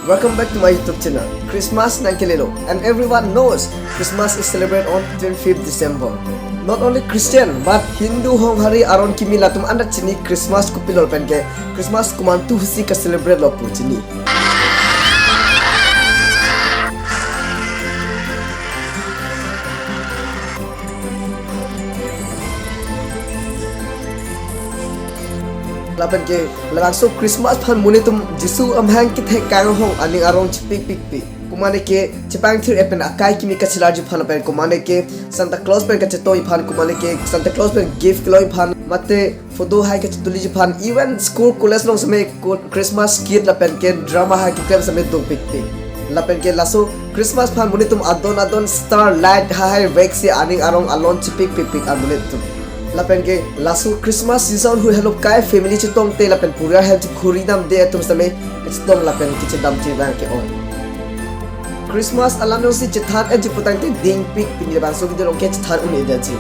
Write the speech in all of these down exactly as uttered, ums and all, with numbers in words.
Welcome back to my YouTube channel, Christmas Nangkelelo. And everyone knows Christmas is celebrated on twenty-fifth December. Not only Christian, but Hindu, Honghari, aron kimi latum anta chini Christmas kopilo lapen ke Christmas komantu husi ka-celebrate lo pu chini. Lapen ke labangso Christmas aphan monit atum Jisu amahang kethek kanghong aning arong chepikpikpik. Komane ke chepangthir-et pen akai kimi kachelarji aphan lapen komane ke Santa Claus pen kachetoi aphan, komane ke Santa Claus pen gift keloi aphan, mate photo hai kachetuliji aphan, even school college along seme ko-, Christmas skit lapen ke drama hai keklem seme dopikpik. Lapen ke laso Christmas aphan monit atum adon adon star light hai hai veksi aning arong alon chepikpikpik amonit atum. Lapen ke laso Christmas season hui helo kai family chetongte lapen pura hem chekhuri damde atum seme kachetong lapen kachedam chevang ke-ong. Christmas alam jongsi chethan-etji putangte dingpik, pini labangso video along ke chethan un-edetji.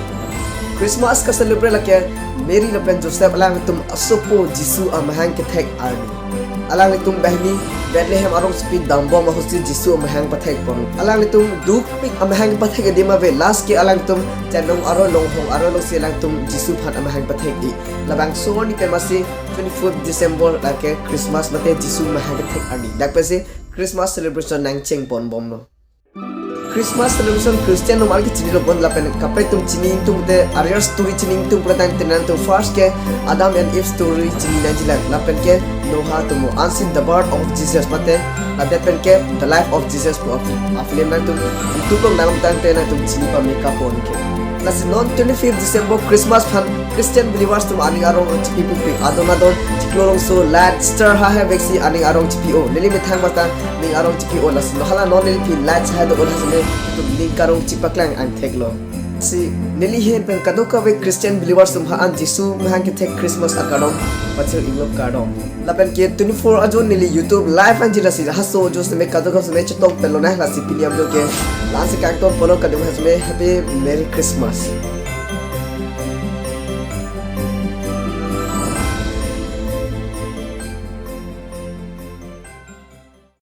Christmas ka-celebrate lake Mary lapen Joseph alanglitum asopo Jisu amahang kethek arni. Alanglitum banghini Bethlehem arong chepi dambom ahutsi Jisu amahang pathekpon. Alanglitum dukpik amahang pathek adim ave, last ke alanglitum chenong aroi along, hong aroi alongsi alanglitum Jisu aphan amahang pathek-i. Labangso arni pen masi twenty-fourth December lake Christmas mate Jisu amahang kethek arni. Dak pensi Christmas celebration nangchengponbomlo. Christmas celebration Christian atum arke chinilo bon lapen kaprek atum chini ingtung te, ariar story chini ingtung pulotangte nangtum first ke Adam and Eve story chini nangjilang, lapen ke Noah atum, ansi The Birth of Jesus mate ladak pen ke The Life of Jesus pu a-film nangtum YouTube along nangtangte nangtum chini pame kapon ke. Lasi non twenty-fifth December Christmas aphan Christian believers atum aning arong chepikpikpik, adon adon chiklo rongso light star hai hai veksi aning arong chepi-o. Neli methang mata ning arong chepi-o, lasi hala non neliphi light hai do-o, lasi netum ning karong chepaklang angtheklo. Si neli ahin pen kadokave Christian believers atum ha an Jisu amahang kethek Christmas akardom pachir inglo, kardom. Lapen ke twenty-four a-June neli YouTube live anji, lasi halaso a-June seme kadokave seme chetong pelo na, lasi pini a-video ke la-ansi kangton polo, kadokave seme Happy Merry Christmas.